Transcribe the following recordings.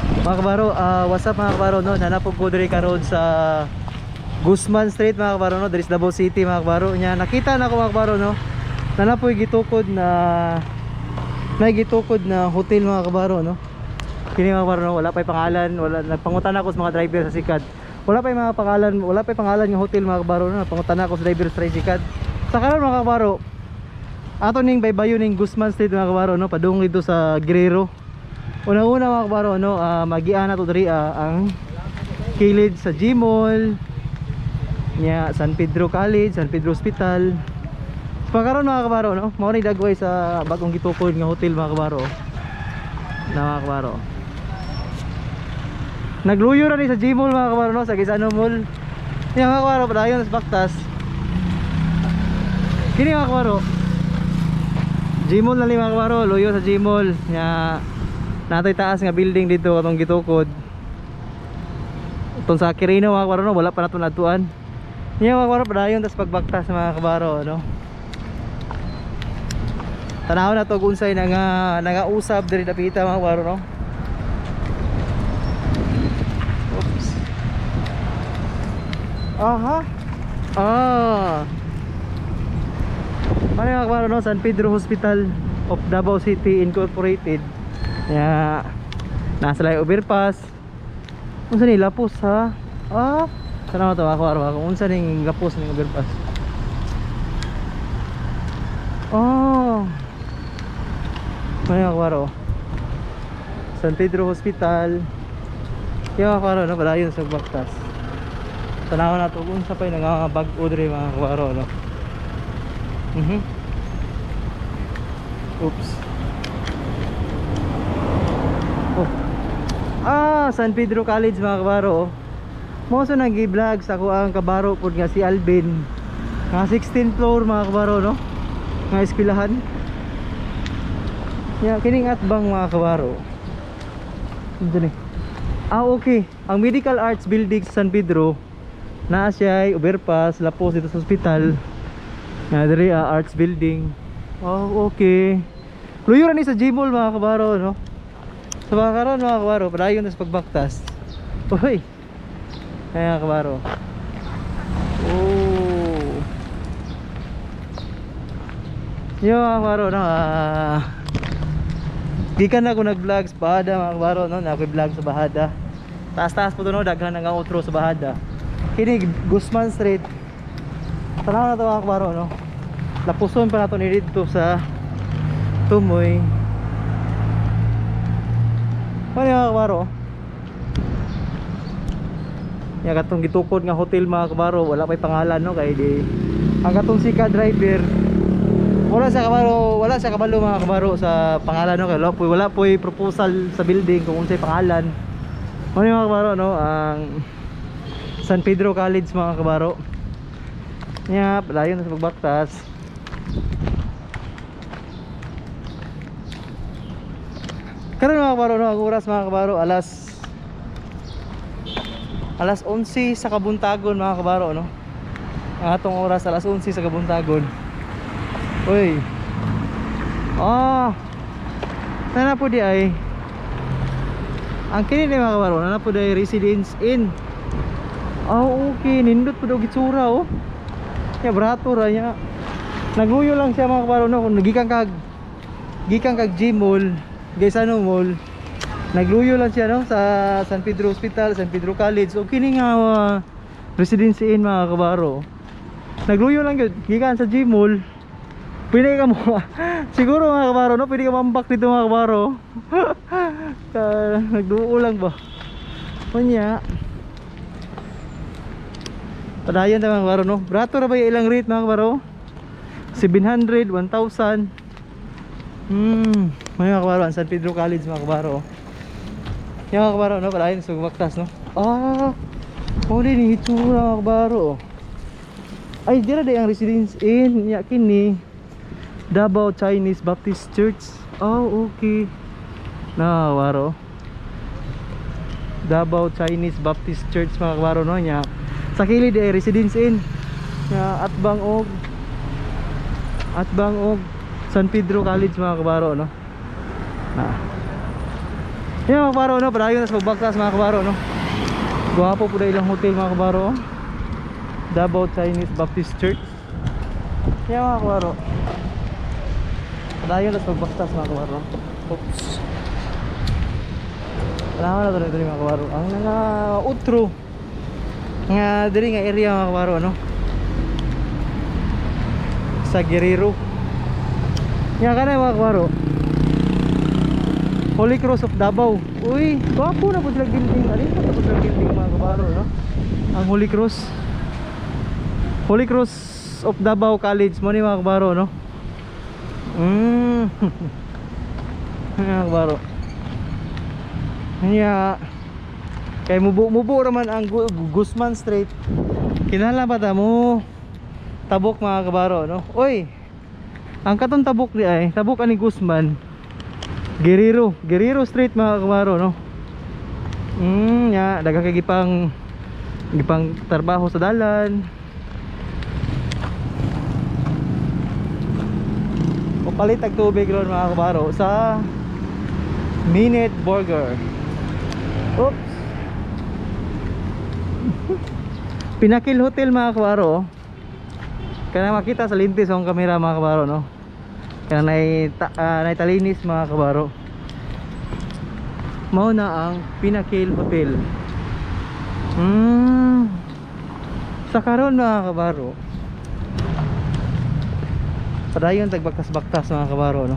Mga kabaro, what's up, mga kabaro, no? Nanapog ko diri karon sa Guzman Street, mga kabaro, no? Diri sa Davao City, mga kabaro. Nya nakita na ko, mga kabaro, no? Nanapoy gitukod na gitukod na hotel, mga kabaro, no? Kini, mga kabaro, no? Wala pa'y pangalan, wala. Nagpangutan ako sa mga driver sa Sikad. Wala pa'y mga pangalan, wala pa'y pangalan ng hotel, mga kabaro, no? Nagpangutan ako sa driver sa Tricycad. Sa karon, mga kabaro, ato ning baybayo ning Guzman Street, mga kabaro, no? Padung dito sa Guerrero. Una-una, mga kabaro, no, magiana to diri ang kilid sa Gmall nya, San Pedro College, San Pedro Hospital. So, pagkaron, mga kabaro, no, mao ni dagway sa bagong gitukod nga hotel, mga kabaro, na mga kabaro. Nagluyo ra ni sa Gmall, mga kabaro, no, sa Gaisano Mall. Nya, mga kabaro, padayon sa Baktas. Kini, mga kabaro, Gmall na li, mga kabaro, luyo sa Gmall. Nya natoy taas nga building dito katong gitukod. Itong sa Quirino, mga kabaro, no, wala pa nato nadtuan. Nya, mga kabaro, padayon tas pagbaktas, mga kabaro, no. Tanaw na to kung unsay nga nangausab diri dapita, mga kabaro, no. Oops. Aha. Ah. Ano, mga kabaro, no? San Pedro Hospital of Davao City Incorporated. Ya. Nasa lay overpass. Unsa ni lapos ha? Ah, sana to ako araw ako. Unsa ning lapos ning overpass? Oh. Ano, mga kabaro? San Pedro Hospital. Yung mga kabaro, no, padayon sa Baktas. Tanaw na to kung unsa pa yung nangangabag-o diri, mga kabaro, no. Oops. Oh. Ah, San Pedro College, mga kabaro, oh. Mo sa nagi-vlog sa ako ang kabaro pud nga si Alvin. Nga 16th floor, mga kabaro, no. Nga eskwelahan. Ya, kining atbang, mga kabaro. Unsa ni? Ah, okay. Ang Medical Arts Building sa San Pedro naa siya ay overpass lapos dito sa ospital. Nga diri Arts Building. Oh, okay. Luyo ra ni sa Gmall, mga kabaro, no. Sa mga karon, mga kabaro, padayon na sa pagbaktas. Uy. Ay, mga kabaro. Oh. Yo, mga kabaro, no. Gikan na ako nag-vlog sa Bahada, mga kabaro, no. Na ako'y vlog sa Bahada. Taas-taas po to, no, daghan nga outro sa Bahada. Kini Guzman Street. Tanaw na to, mga kabaro, no. Lapuson pa nato ni didto sa Tumoy. Ano, mga kabaro? Ya katong gitukod nga hotel, mga kabaro, wala pa'y pangalan, no, kay di ang katong sika driver wala sa kabaro, wala sa kabalo, mga kabaro, sa pangalan, no, kay wala po'y proposal sa building kung unsay pangalan. Ano, mga kabaro, no, ang San Pedro College, mga kabaro. Nya, padayon sa pagbaktas. Karon, mga kabaro, no, ang oras, mga kabaro, alas 11 sa kabuntagon, mga kabaro, no. Ang atong oras alas 11 sa kabuntagon. Uy. Ah. Nana po di ay. Ang kini ni, mga kabaro, nana po di ay Residence Inn. Ah, okay, nindot po daw gitsura, oh. Ya brato ra niya. Nagluyo lang siya, mga kabaro, no, kung gikan kag Gmall, Gaisano Mall. Nagluyo lang siya, no, sa San Pedro Hospital, San Pedro College. O kini nga Residence Inn, mga kabaro. Nagluyo lang gyud gikan sa Gmall. Pwede ka mo siguro, mga kabaro, no, pwede ka mambak dito, mga kabaro. Nagduo lang ba. Unya. Padayon ta, mga kabaro, no. Brato ra ba yung ilang rate, mga kabaro? 700, 1,000. Mga kabaro, ang San Pedro College, mga kabaro. Yung mga kabaro, no, padayon sa baktas, no. Ah, mao ni hitsura, mga kabaro. Ay, dira di ang Residence Inn, nya kini Davao Chinese Baptist Church. Oh, okay. Na, kabaro. Davao Chinese Baptist Church, mga kabaro, no, nya. Sa kilid ay Residence Inn. Nya atbang og San Pedro College, mga kabaro, no. Na. Yan, mga kabaro, no? Padayon na sa pagbaktas, mga kabaro, no? Gwapo po na ilang hotel, mga kabaro, oh. Davao Chinese Baptist Church. Yan, mga kabaro. Padayon na sa pagbaktas, mga kabaro. Oops. Wala na ito diri, mga kabaro. Ang nga utro nga diri nga area, mga kabaro, no? Sa Guerrero. Nga kana, mga kabaro. Holy Cross of Davao. Uy, gwapo na po sila building. Alin pa po sila building, mga kabaro, no? Ang Holy Cross. Holy Cross of Davao College mo ni, mga kabaro, no? Mga kabaro. Nya kay mubo-mubo raman ang Guzman Street. Kinahanglan ba ta mo tabok, mga kabaro, no? Uy. Ang katong tabok di ay, tabok ani Guzman. Guerrero, Guerrero Street, mga kabaro, no? Nya daghang kay gipang gipang trabaho sa dalan. O palit og tubig ron, mga kabaro, sa Minute Burger. Oops. Pinakil Hotel, mga kabaro. Kana makita sa lintis ang kamera, mga kabaro, no? Kana nay talinis, mga kabaro. Mao na ang Pinakil Hotel. Sa karon, mga kabaro, padayon tagbaktas-baktas, mga kabaro, no?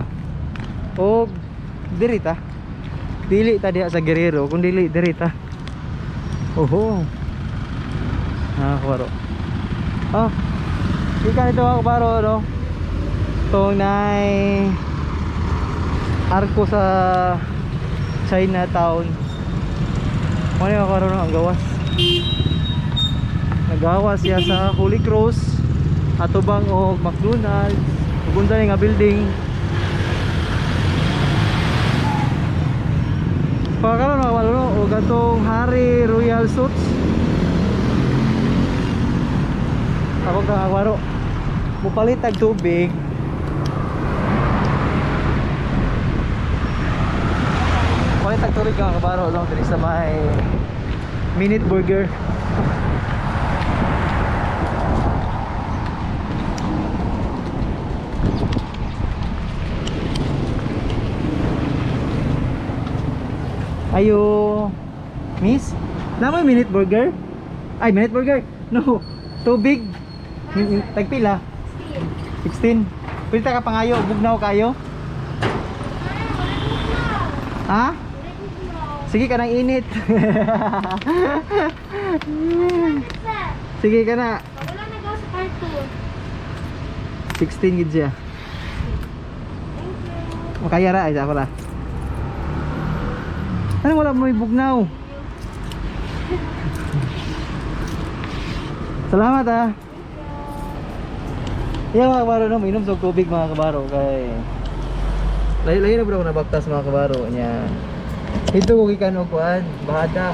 Og diri ta. Dili ta diha sa Guerrero, kun dili diri ta. Oho. Mga kabaro. Oh. Ika nito, mga kabaro, no? Itong nay arko sa Chinatown. Ano yung, mga kabaro, no? Ang gawas. Nagawas siya sa Holy Cross atubang og McDonald's ug unsa ni nga building. Pagkaroon, mga kabaro, no? Og atong Hari Royal Suits. Ako ka kabaro. Mupalit og tubig. Palit og tubig, mga kabaro, no? Diri sa may Minute Burger. Ayo, Miss, na may Minute Burger? Ay, Minute Burger. No, tubig. Tagpila? 16. Pwede ka pangayo, bugnaw kayo? Ha? Sige ka nang init. Sige ka na. Wala na gaw sa cartoon. 16 gid siya. Thank you. Makaya ra ay sa ako ra. Ano, wala mo bugnaw? Salamat ah. Yeah, mga kabaro, no, minom sa tubig, mga kabaro, kay layo-layo na bro nabaktas, mga kabaro niya. Ito ko gikan og kuan, bahada.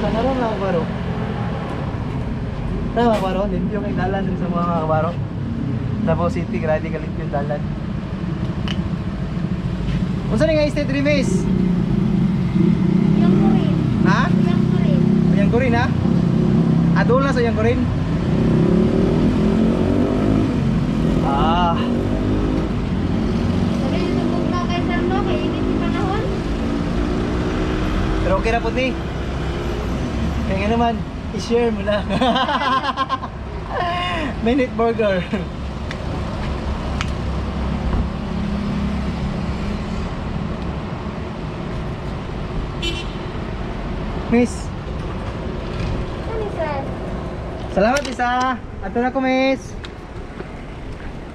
Sa karon, mga kabaro. Tama, mga kabaro, limpyo kay dalan dun sa mga kabaro. Davao City, grabe ka limpyo yung dalan. Unsa ni nga estate, Rimes? Yung ko rin. Ha? Yung ko rin. Uyang ko rin ha? Adula sa uyang ko rin? Ah, Sabi nyo na kay Sir no, kay init yung panahon. Pero okay na po ni. Kaya nga naman, i-share mo na. Minute Burger. Miss, Ano, sir? Salamat, isa. Ato na ko, miss.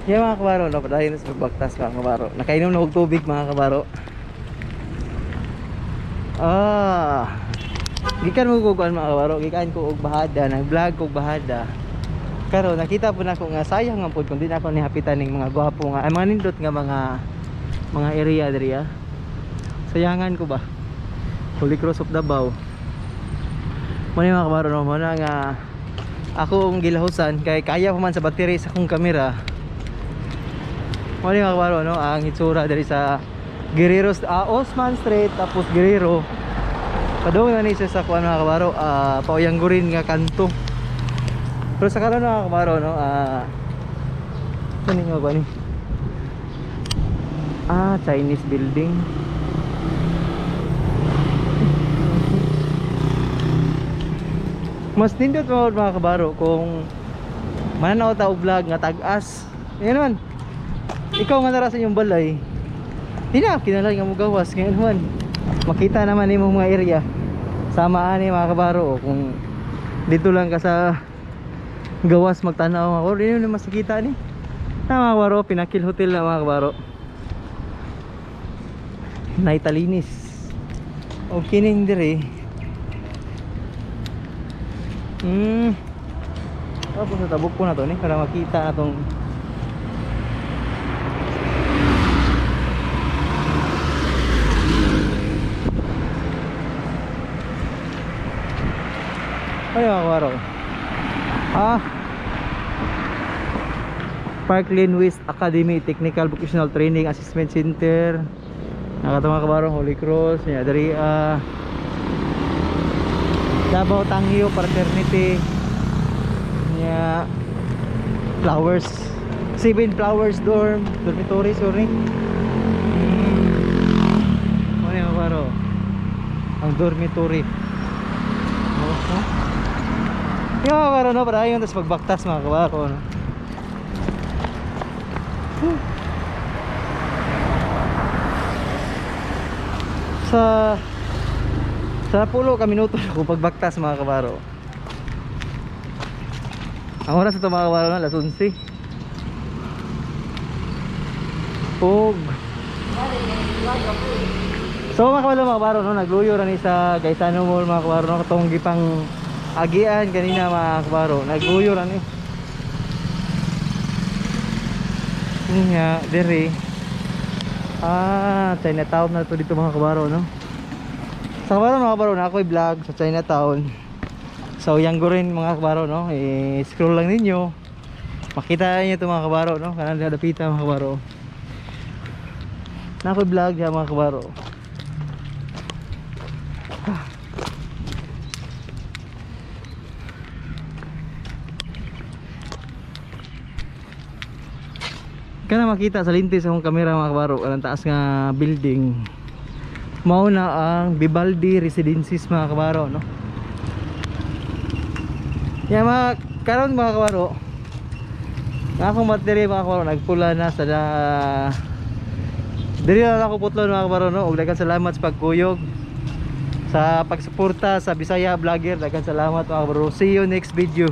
Yeah, mga kabaro, no, padayon na sa pagbaktas, mga kabaro. Nakainom na og tubig, mga kabaro. Ah. Gikan mo ko kuan, mga kabaro, gikan ko og bahada, nag-vlog ko og bahada. Karon nakita po nako nga sayang nga pod kung di na ako nihapitan ning mga gwapo nga ay mga nindot nga mga area diri ah. Sayangan ko ba? Holy Cross of Davao. Mo ni, mga kabaro, no, mo na nga ako ang gilahusan kay kaya pa man sa battery sa akong kamera. Mo ni, mga kabaro, no, ang itsura diri sa Guerrero, Osman Street, tapos Guerrero. Padung na ni siya sa kuan, mga kabaro, Pauyanggurin nga kanto. Pero sa karon, mga kabaro, no, ano nga ba ni? Ah, Chinese building. Mas nindot mga kabaro kung mananaw ta og vlog nga tag-as. Ngayon naman, ikaw nga nara sa inyong balay, di na kinahanglan nga mogawas. Ngayon naman, makita naman nimo mga area. Sama ani, mga kabaro, oh, kung dito lang ka sa gawas magtanaw ako, di naman mas makita ni. Na, mga kabaro, Pinakil Hotel na, mga kabaro. Naitalinis. Okay ning dire. Tapos sa tabok ko na to ni para makita atong. Ano, mga kabaro? Ah, Parkland West Academy Technical Vocational Training Assessment Center. Nakatong, mga kabaro, Holy Cross, nya diri, Davao Tangyo Fraternity. Nya Flowers, Seven Flowers Dorm, dormitory, sorry. Ano yung, mga kabaro? Ang dormitory. Oh, no? Yung, mga kabaro, no, para yung tas pagbaktas, mga kabaro, no? Whew. Sa pulo ka minuto ako pagbaktas, mga kabaro. Ang oras ito, mga kabaro, na alas 11. Ug so mga kabaro, no, nagluyo ra ni sa Gaisano Mall, mga kabaro, no, katong gipang agian kanina, mga kabaro, nagluyo ra ni. Nga, diri. Ah, Chinatown na to dito, mga kabaro, no? Sa kabaro, mga kabaro, na ako'y vlog sa Chinatown. So, yang rin, mga kabaro, no? I-scroll lang ninyo. Makita niyo ito, mga kabaro, no? Kanang dapita, mga kabaro. Na ako'y vlog diya, mga kabaro. Ah. Kana makita sa lintis sa akong kamera, mga kabaro, ang taas nga building. Mao na ang Vivaldi Residences, mga kabaro, no? Ya mga karon, mga kabaro. Nga akong battery, mga kabaro, nagpula na sa na. Diri na ako putlon, mga kabaro, no. Ug daghang salamat sa pagkuyog, sa pagsuporta sa Bisaya Vlogger. Daghang salamat, mga kabaro. See you next video.